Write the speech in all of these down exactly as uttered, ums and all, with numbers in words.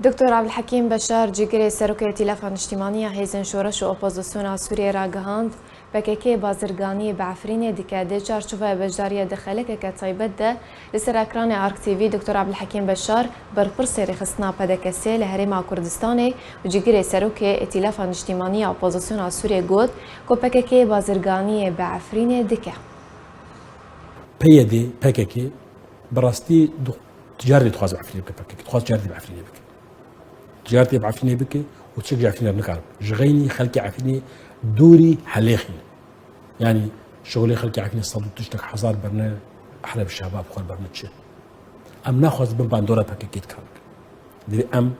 Doktor Abdulhekîm Beşar, cîgirê Serokê Îtîlafa Niştîmanî ya Hêzên Şoreş û Opozisyona Sûriyê ragihand, P K K bazirganiyê bi Efrînê dike, di çarçoveya beşdariya di xelekeke taybet de li ser ekranê Ark T V Doktor Abdulhekîm Beşar, berpirsê rêxistina P D K S li Herêma Kurdistanê û cîgirê Serokê Îtîlafa Niştîmanî ya Opozisyona Sûriyê got ku P K K bazirganiyê bi Efrînê dike. P Y D, P K K, bi rastî du-, ticaretê dixwaze bi Efrînê bike P K K. Dixwaze ticaretê bi Efrînê bike. Ticaretê bi Efrînê bike û çek ji Efrînê re nikare. Ji xeynî xelkê Efrînê dûrî helêxî ne. Yanî şixulê xelkê Efrînê sed û tiştek hezar birine ehleb şebab xwe birine çi. Em naxwazin bin bandora P K K dikar bikin. Divê em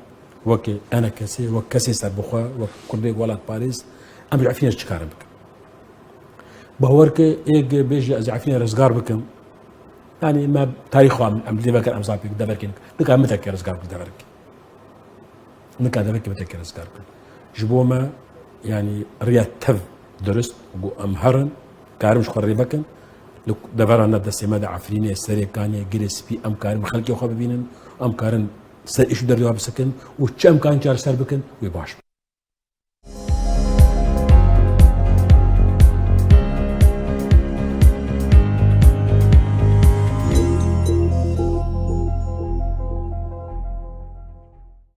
weke enekesê, wek kesê serbixwe, wek kurdê welatparêz, em ji Efrînê re çi karin bikin. Bawer ke êk bêje ez Efrînê rizgar bikim. Yanî me tarîxa em, em li devekin em zaf pêk deverkên. Nika min tekê rizgar bikin deverkê. Nika deverkê min tekê rizgar bikin. Ji bo me yanî riya tev dirist ku em herin, karim ji xwe rê vekin. Li devera ne destê me de Efrînê, Serêkaniyê, Girê Spî em karin xelkê xwe bibînin, em karin ser îş û derdê xwe bisikin û çi em karin çareser bikin, wê baş be.